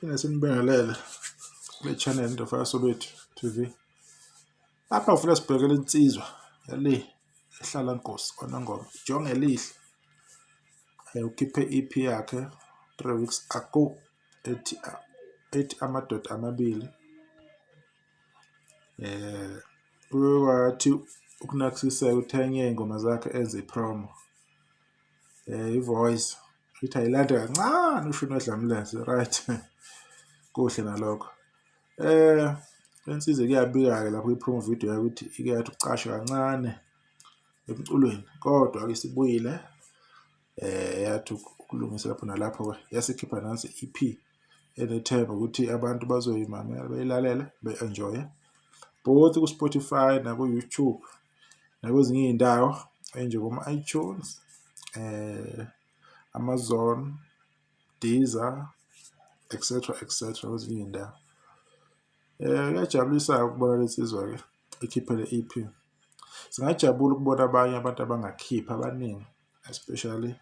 Siphinde sinibingelele kule channel Ndofaya Soweto TV. Lapha ufuna sibhekele insizwa yale ehlala Nkosi kwaNongoma Jongelihle. Ukhiphe EP yakhe 3 weeks ago ethi amadoda amabili. Uye wathi ukunakisiseka ukuthi enye yey'ngoma zakhe enze i-promo. I-voice ithi ayilande kancane ushuni wedlamlenze, right? Kuhle nalokho. Insizwa kuyabika-ke lapho kwi-promo video yakhe ukuthi ike yathi ukucasha kancane emculweni, kodwa-ke isibuyile yathi ukulungisa lapho nalapho-ke yasikhipha nansi i-EP enethemba ukuthi abantu bazoyimamela beyilalele be-enjoye both ku-Spotify naku-YouTube nakwezinye iy'ndawo ey'njengoma-iTunes, Amazon, Deezer, etc etc kwezinye iy'ndawo. Kuyajabulisa-ke ukubona le nsizwa-ke ikhiphe le EP. Singajabula ukubona abanye abantu abangakhipha abaningi especially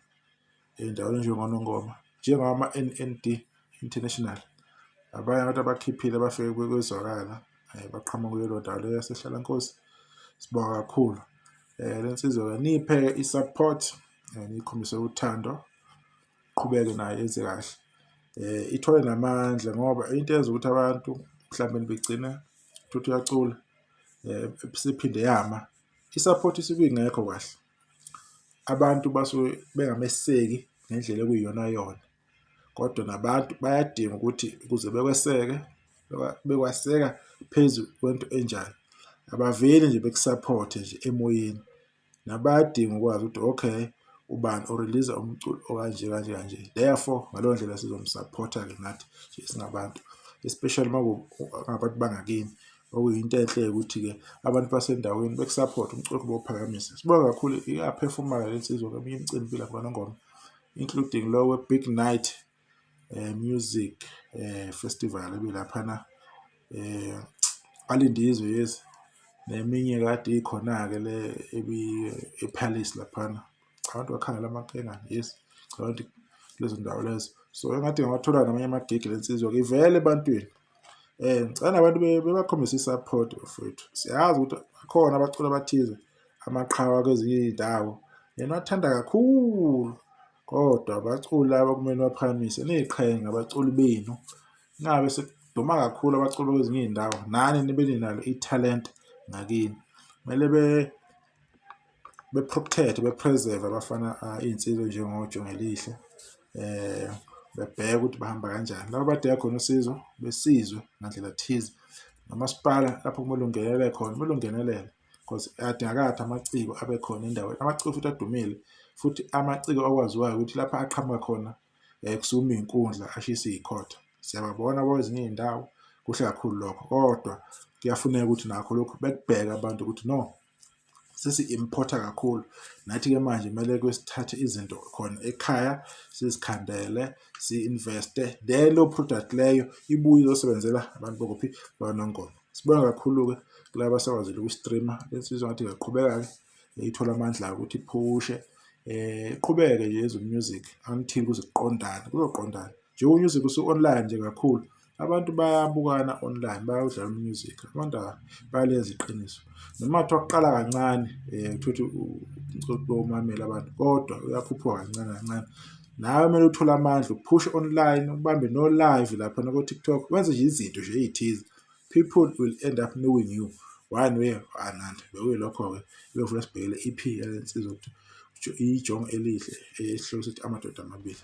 ey'ndaweni njengoNongoma njengama-N_N_D International. Abanye abantu abakhiphile abafike kwezwakala baqhamuka kuleyo ndawo leyo yaseHlalankosi. Sibonga kakhulu. Le nsizwa-ke niyiphe-ke i-support, niyikhombise uthando, iqhubeke nayo yenze kahle. Ithole namandla ngoba into eyenza ukuthi abantu mhlawumbe begcine utholukuthi uyacula isiphinde yama, i-support isuke ingekho kahle. Abantu basuke bengameseki ngendlela ekuyiyona yona, kodwa nabantu bayadinga ukuthi ukuze bekweseke bekwaseka phezu kwento enjani. Abaveli nje bekusaphothe nje emoyeni, nabo bayadinga ukwazi ukuthi okay, ubani o-release-a umculo okanje kanje kanje, therefore ngaleyo ndlela sizomsaphotha-ke nathi nje singabantu, especially uma kungabantu bangakini. Okuyinto enhle-ke ukuthi-ke abantu basendaweni bekusaphothe umculo wakho bawuphakamise. Sibonge kakhulu, iyaphefoma-ke le nsizwa kweminye imicimbi lapha kwaNongoma, including lo we-Big Night Music Festival ebilaphana kwaLindizwe, yes, neminye kade ikhona-ke le ePalace laphana. Abantu bakhangela amankengane, yes, ngicabanga ukuthi kulezo ndawo lezo. So engathi ingathola namanye amagigi le nsizwa-ke ivele ebantwini. Ngicela nabantu bebakhombise i-support bafowethu. Siyazi ukuthi bakhona abaculi abathize amaqhawe kwezinye iy'ndawo niwathanda kakhulu, kodwa abaculi laba kumele nibaphakamise niyiqhenye ngabaculi benu. Ningabe sekuduma kakhulu abaculi bakwezinye iy'ndawo, nani nibe ninalo ithalente ngakini. Kumele be-protect-e, be-preserve abafana iy'nsizwa ey'njengoJongelihle, bebheke ukuthi bahamba kanjani. Laba abadinga khona usizo besizwe ngandlela thize, nomasipala lapho kumele ungenelele khona kumele ungenelele cause ayadingakala ukuthi amaciko abe khona endaweni. Amaciko futhi adumile futhi amaciko okwaziwayo ukuthi lapha aqhamuka khona kusukuma iy'nkundla ashise iy'khotha. Siyababona kwezinye iy'ndawo, kuhle kakhulu lokho kodwa kuyafuneka ukuthi nakho lokhu bekubheke abantu ukuthi no, sesi-import-a kakhulu. Nathi-ke manje kumele sithathe izinto khona ekhaya sizikhandele, si-invest-e, then leyo product leyo ibuye izosebenzela abantu bokuphi, bakwaNongoma. Sibonge kakhulu-ke kulaba asekwazile uku-stream-a le nsizwa ngathi ingaqhubeka-ke ithole amandla ukuthi iphushe, iqhubeke nje yenze u-music until kuze kuqondane, kuzoqondana. Njengoba u-music usu-online nje kakhulu, abantu bayabukana online, bayawudlala u-music, abantu bayalenza iqiniso. Noma kuthiwa kuqala kancane uthole ukuthi bawumamele abantu, kodwa uyakhuphuka kancane kancane. Nawe kumele uthole amandla uphushe online, ubambe no-live laphana ko-TikTok, wenze nje izinto nje ey'thize. People will end up knowing you one way or another. Bekuyilokho-ke ebengifuna sibheke le EP yale nsizwa ukuthi ijongo elihle esihloko sithi amadoda amabili.